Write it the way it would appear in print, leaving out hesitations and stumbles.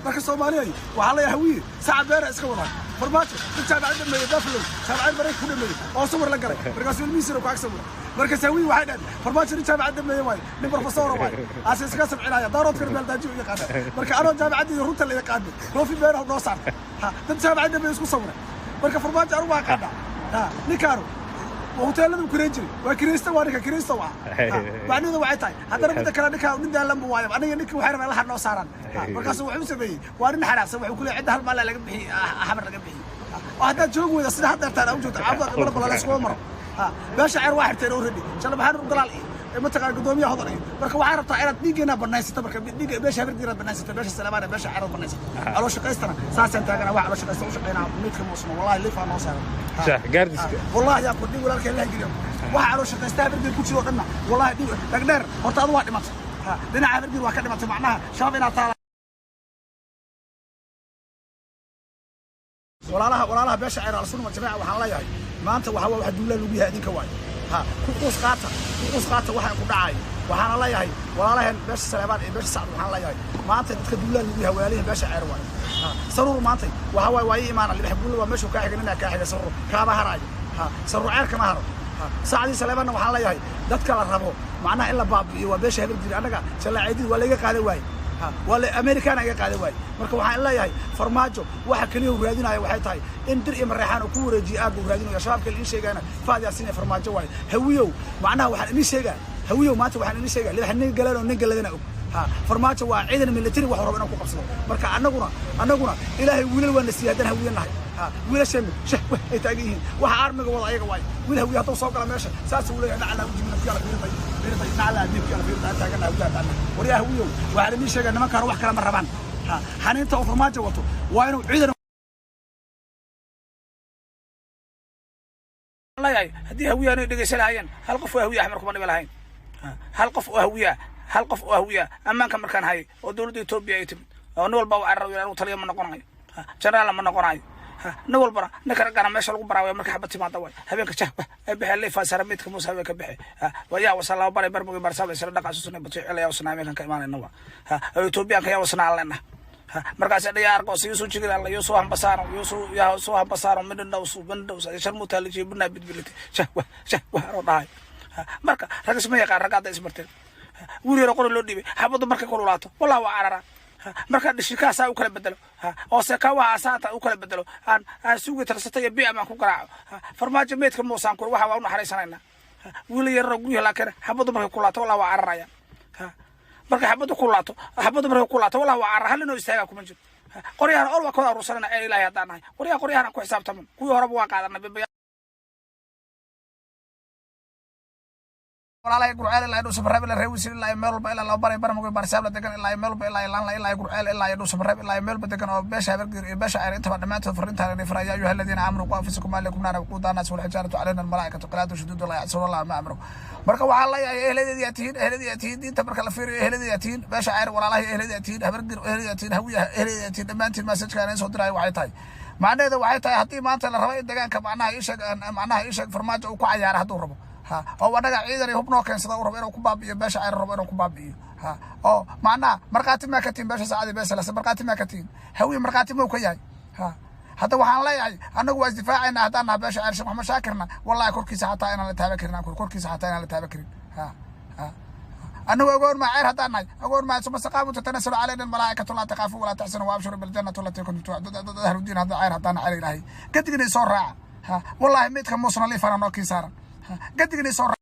Marka Soomaaliya waxaa leeyahay, Hawiye saca beera iska wadaa. Farmaajo dad jaamacad dhameeyey, Buffalo jaamacad Maraykanka ku dhameeyey oo sawir la galay, markaasuu ilmihiisina ku ag sawira. Markaas Hawiye waxay dhaheen, Farmaajo nin jaamacad dhameeye waaye, nin professor waaye, aase iskaga sabcinaya. Daaroodkana meeldaaji u yaqaana. Marka anoo jaamacaddii runta la yaqaano, koofi beeraha noo saarta, ha dad jaamacad dhameeye isku sawira. Marka Farmaajo anugu waa aqaanaa. Ha ninkaanu hoteeladu kireen jiray, waa kireysta, waa ninka kireysta waa. Macnaheedu waxay tahay haddana midda kale, ninka nin daalanba waayo. Aniga ninka waxay rabaan laxan noo saaraan. Markaasu wuxuu sameeyey, waa nin xanaaqsan, wuxuu ku leeyahay cidda hal maal laga bixiyey, xamar laga bixiyey. Oo haddaad joogi weyda sida hadda artaan u joogto, caabuda mar bala layskuma maro. Beesha Ceer waa xirteen already Jalla Maxamed Galaal iyo mataqaan gudoomiyaha Hodol iyo. Marka waxaa rabtaa inaad dhiiggeena banaysato. Marka dhiigga beesha Habardiir inaad banaysato, beesha Salamaan, beesha Ceer banaysato, caloo shaqaystana saasaan taagana. Wax caloo shaqaysta u shaqaynaa midka muusno, wallahi liifaa noo saaran. Sax gaardiska. Wallahi yaa ku dhig walaalkay la geliyo. Waxa caloo shaqaysta Habardiir ku jiro dhanna, wallahi dhig dhagdheer horta adu waa dhimatay. Dhinaca Habardiir waa ka dhimatay, macnaha Shabaab inaad taala. Walaalaha beesha Ceer Al-Sunna wal Jamaa, waxaan leeyahay maanta waxa waa wax duulaa lagu yahay idinka waayo. Ha ku quus qaata, ku quus qaata waxa ku dhacay. Waxaana leeyahay walaalahan beesha Saleebaan iyo beesha Sacd, waxaan leeyahay maanta dadka duulaa lagu yahay walaalihin beesha Ceer waayo. Ha Saruur maanta waxa waaye waa ii imaana libax guulla, waa meeshuu kaa xiga, ninaa kaa xiga. Saruur kaama haraayo. Ha Saruur Ceer kama haro. Ha Sacdii Saleebaanna waxaan leeyahay dadka la rabo macnaha in la baabi'iyo waa beesha Habardiir. Annaga Jallaaceedid waa laga qaadan waaye, waa la Amerikaana iga qaadan waaye. Marka waxaan leeyahay Farmaajo waxa kaliya uu raadinayo waxay tahay in Dir iyo Mareexaan uu ku wareejiyo aag uu raadinayo. Shabaabka la ii sheegayna Faad Yaasiin iyo Farmaajo waaye. Hawiyow, macnaha waxaan idin sheegaa, Hawiyow, maanta waxaan idin sheegaa libax nin galeen oo nin galadana og. Ha Farmaajo waa ciidan military, waxuu rabo inuu ku qabsado. Marka annaguna Ilaahay wiilal waa na siiyey haddaan Hawiye nahay. Ha wiilasheenu shah wah ay taagan yihiin, waxa armiga wada ayaga waaye. Wiil Hawiye hadduu soo gala meesha saas uu leeyahay, nacala ujibina kala fiirtay fiirtay, nacala adiibkala fiirtay taagan Hawiye haddaan. Waryaa Hawiyow, waxaan idin sheegaa nimankaan wax kale ma rabaan. Ha xaniinta oo Farmaajo wato waa inuu ciidan leeyahay. Haddii Hawiye aanay dhegaysan lahaayeen, hal qof oo Hawiye Axmar kuma dhibi lahayn. Hal qof oo Hawiye, hal qof oo Hawiye ammaanka markaan hayay oo dowladda Etoobiya ay timid oo nin walba u carar, anigu taliya ma noqonayo, jenaraal ma noqonayo, nin walbana ninka raggana meesha lagu baraawayo. Marka xabad timaada waay habeenka jahwa ay bixeen leefaa sara midka muuse habeenka bixe yaa wasalaa baray barmugi barsaaba isla dhaqa susuna batiicila yaa wasnaa habeenkan ka imaanayna waa Etoobiyaanka yaa wasnaa allena. Markaas dhaya argos yuusuu jigil alla yuusuu hambasaano yuusuu yaa suu hambasaano midhindhawsu midhindhaws sharmuutaalijiyo bunaa bidbilite jahwa jahwa anoo dhahay. Marka rag isma yaqaan, rag hadda isbarteen, wiil yaro qori loo dhiibay, xabaddu markay kululaato wallahi waa cararaa. Marka dhishikaasaa u kala bedelo oo sekawaha asaata u kala bedelo, aan suugi tarsata iyo biam aan ku garaaco. Farmaajo meydka muusaan kur waxa waa u naxariisanaynaa wiil yararo guryaha, laakiin xabaddu markay kululaato wallahi waa cararaya. Markay xabaddu kululaato, xabaddu markay kululaato wallahi waa carar, hal inoo istaagaa kuma jiro. Qoryahan ol waa kawada aruursanayna ee Ilaahay haddaan nahay qoryaha, qoryahan aan ku xisaabtaman, kuwii horeba waa qaadanay. Walaalahay Gurceel ilaa Dhuusabareeb ilaa Reewisir ilaa meel walba ilaa Lababaray Barmug Barsaabla degan ilaa meel walba ilaa Laanla ilaa Gurceel ilaa Dhuusabareeb ilaa meel walba degan oo beesha Habargiir iyo beesha Ceyr intaba dhammaantood fariintaan inay fara: yaa ayuha aladiina aamanuu qu anfusakum ahlikum naara waquudaa annaas walxijaaratu calayna almalaa'ikatu qilaadu shuduud laa yacsuuna Allaha ma amru. Marka waxaa leeyahay eheladeedii aa tihiin, eheladeedii aa tihiin, diinta marka la fiiriyo eheladeedii aa tihiin, beesha Ceyr walaalahay eheladeedii aa tihiin, Habargiir eheladeedii aa tihiin, Hawiyaha eheladeedii aa tihiin, dhammaantiin maasajkaan in soo diraayo waxay tahay, macnaheeda waxay tahay haddii maanta la rabo in deegaanka macnaha ii sheeg, macnaha ii sheeg, Farmaajo uu ku cayaara hadduu rabo, ha oo annaga ciidan iyo hub noo keensada uu rabo inuu ku baabi'iyo beesha Ceyr, rabo inuu ku baabi'iyo, ha oo macnaha markhaati maa ka tihin beesha Saacadi, beesha Lase markhaati maa ka tihin, Hawiye markhaati mau ka yahay? Ha hadda waxaan leeyahay annagu waa isdifaacaynaa haddaan naha beesha Ceyr. Sheekh Maxamed Shaakirna wallahi korkiisa xataa inaan la taaban karin, korkiisa xataa inaan la taaban karin. Ha ha annagu agoon maa Ceyr haddaan nahay, agoon maa. Suma staqaamu tatanasalu calayna almalaa'ikatu laa takaafu walaa taxsanu wa abshiru biljannati allatii kuntum tuucaduun. Ahludiin hadda Ceyr haddaan Ceyr Ilaahay gadigina soo raaca. Ha wallahi midka muusna liifana noo kii saaran gadigina soo.